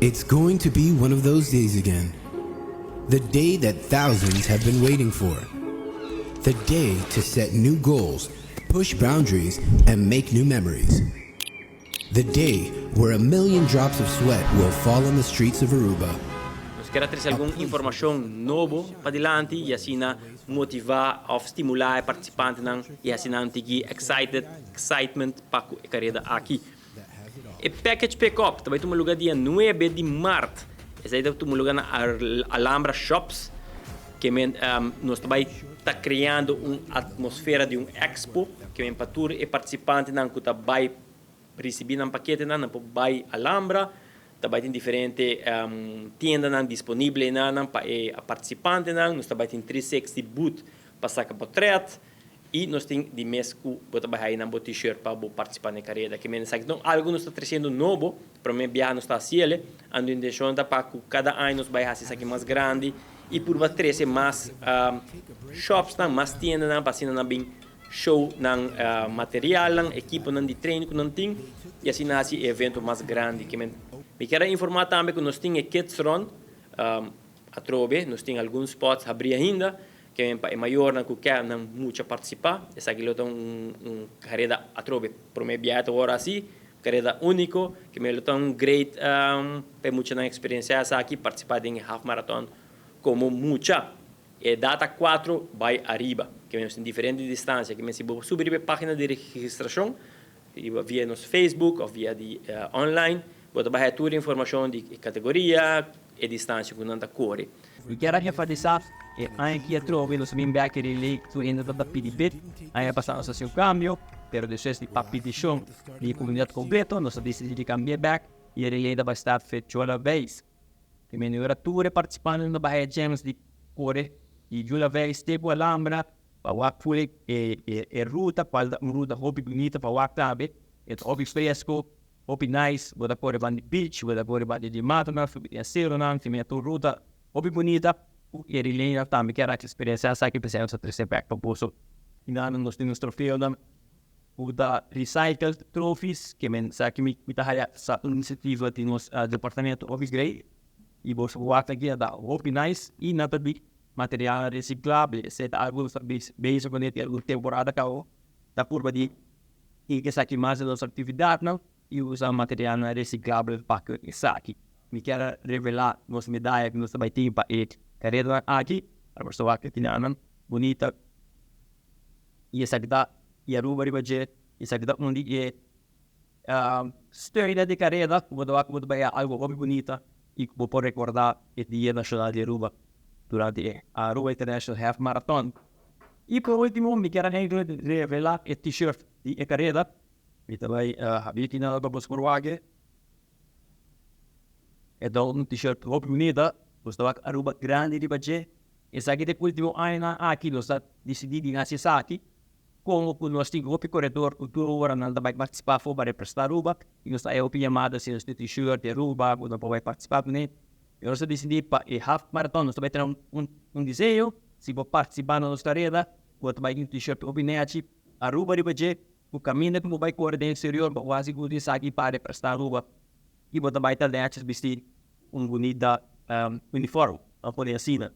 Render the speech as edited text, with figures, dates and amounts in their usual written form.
It's going to be one of those days again. The day that thousands have been waiting for. The day to set new goals, push boundaries, and make new memories. The day where a million drops of sweat will fall on the streets of Aruba. Nos kier trece algun informacion nobo pa dilanti y asina motiva of stimula e participantenan y asina nan tigi excited, excitement pa e careda aki. E package pick-up tambe ta tuma luga dia 9 di maart. Esey ta tuma luga na Alhambra Shops, kiermen nos tambe ta creando un atmosfera di un expo, kiermen pa tur e participantenan cu ta bay ricibi nan paketenan, nan por bay Alhambra, tambe tin diferente tiendanan disponibel nan pa e participantenan, nos tambe tin 360 booth pa saca portret y nos tin di mes cu bo ta bay nan bo t-shirt pa bo participa na careda. Kiermen esaki ta algo nos ta treciendo nobo, prome biaha nos ta haciele, e intencion ta pa cada aña nos bay haci esaki mas grandi y purba trece mas shops nan, mas tiendanan pa asina nan bin show nan material nan, ekipo nan di training cu nan tin y asina haci evento mas grandi. Kiermen mi kier informa tambe cu nos tin e Kids Run atrobe, nos tin algun spots habri ainda, kiermen pa e mayornan cu kier nan mucha participa. Esaki lo ta un careda atrobe, prome biaha awor asina, careda unico, kiermen lo ta un great pa muchanan experiencia esaki, participa den half marathon como mucha. E data 4 bay ariba, kiermen tin diferente distancia, kiermen si bo subi e pagina di registracion, via nos Facebook of via di online, bo ta bay tur informacion di categoria y distancia cu nan ta core. Mi kier enfatisa cu aki atrobe nos bin back relay cu ainda ta pidi bid, aña pasa nos a haci un cambio, pero despues di pa peticion di comunidad completo, nos a dicidi di cambia back y relay ta bay start Jola Weiss. Kiermen ora tur participantenan ta bay chance di core di Jola Weiss te cu Alhambra pa wak full e ruta, cual ta un ruta hopi bunita pa wak tambe, e ta hopi fresco, hopi nice, bo ta core banda di beach, bo ta core banda di matanan, subi den ceronan, kiermen ta un ruta hopi bunita y relay tambe kier experiencia esaki, pesey nos a trece back pa boso. Y nan nos tin nos trofeonan cu ta recycled trophies, kiermen esaki mi ta haya sa iniciativa di nos departamento hopi great y boso wak aki ta hopi nice y nan ta di material reciclable. Esey ta algo nos ta bezig cu ne algun temporada cabo, ta purba di esaki mas den nos actividadnan y usa material reciclable pa esaki. Mi kier revela nos medaya cu nos ta bay tin pa e careda aki, pa boso wak aki nan bunita y esaki ta y Aruba riba dje, esaki ta un di e steunnan di careda cu bo ta wak cu bo ta bay algo hopi bunita y cu bo por recorda e Dia Nacional di Aruba durante e Aruba International Half Marathon. Y por ultimo mi kier revela e t-shirt di e careda, mi ta bay habri aki nan pa boso por wak. E ta un t-shirt hopi bunita, boso ta wak Aruba grandi riba dje. Esaki ta e ultimo añanan aki nos a dicidi di haci esaki, como cu nos tin hopi coredor cu tur ora nan ta bay participa afo pa representa Aruba y nos ta haya hopi yamada si nos tin t-shirt di Aruba cu nan por bay participa cune. Y nos a dicidi pa e half marathon nos ta bay traha un diseño, si bo participa na nos careda bo ta bay tin un t-shirt hopi nechi Aruba riba dje cu caminda cu bo bay core den exterior bo haci uso di esaki pa representa Aruba y bo ta bay ta nechi bisti un bunita uniform, nan pone asina.